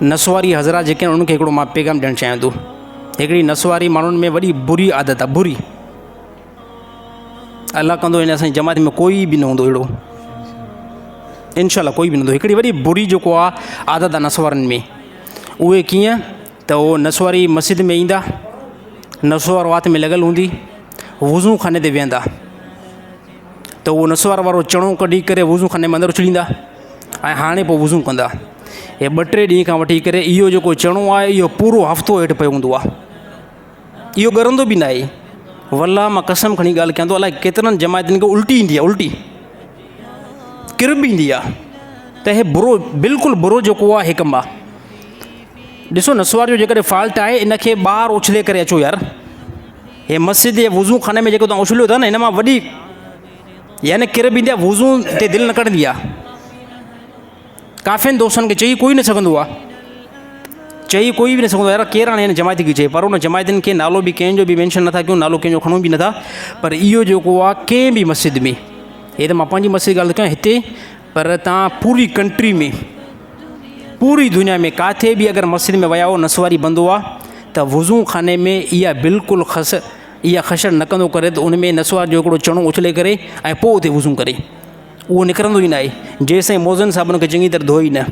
نسواري حضرات جيڪي آهن انهن کي هڪڙو مان پيغام ڏيڻ چاهيان ٿو. هڪڙي نسواري ماڻهن ۾ وڏي بري عادت آهي، بري. الله ڪندو هن اسان جي جماعت ۾ ڪوئي به نه هوندو اهڙو، انشاء الله ڪوئي به نه هوندو. هڪڙي وڏي بري جيڪو آهي عادت آهي نسوارن ۾، اهي ڪيئن ته اهو نسواري مسجد ۾ ايندا، نسوار وات ۾ لڳل هوندي، وضو خاني تي ويهندا ته اهو نسوار وارو چڻو ڪڍي ڪري وضو خاني ۾ اندر اڇليندا ۽ هاڻي پوء وضو ڪندا. هي ٻه ٽي ڏينهن کان وٺي ڪري اهو جيڪو چڻو آهي اهو پورو هفتو هيٺ پيو هوندو آهي، اهو ڳرندو به ناهي. والله مان قسم کڻي ڳالهه ڪيان ٿو، الائي ڪيترن جماعتين کي الٽي ايندي آهي، الٽي ڪرب ايندي آهي ته هي برو، بلڪل برو جيڪو آهي هي ڪم آهي. ڏسو نسوار جو جيڪڏهن فالٽ آهي ان کي ٻاهر اڇلي ڪري اچو يار. هي مسجد جي وضو خاني ۾ جيڪو توهان اڇليو ٿا نه هن مان وڏي يعني ڪرب ايندي آهي، وضو تي دل نه ڪڍندي آهي. ڪافين دوستن کي چئي ڪوئي نه سگهندو آهي، چئي ڪوئي به نه سگهندو يار ڪير هاڻي هن جماعت کي چئي، پر ان جماعتن کي نالو به ڪنهن جو به مينشن نٿا ڪيون، نالو ڪنهن جو کڻون به نٿا، پر اهو جيڪو آهي ڪنهن به مسجد ۾، هي ته مان پنهنجي مسجد جي ڳالهه ٿو ڪيان هتي، پر تان پوري ڪنٽري ۾ پوري دنيا ۾ ڪاٿي به اگر مسجد ۾ ويا هو نسواري بندو آ ته وضو خاني ۾ اها بلڪل خس اها خشڙ نه ڪندو ڪري ته ان ۾ نسوار جو هڪڙو چڻو اڇلي ڪري ۽ پوء اتي وضو ڪري، اهو نڪرندو ئي ناهي جيستائين موذن صاحب ان کي چڱي طرح ڌوئي نه.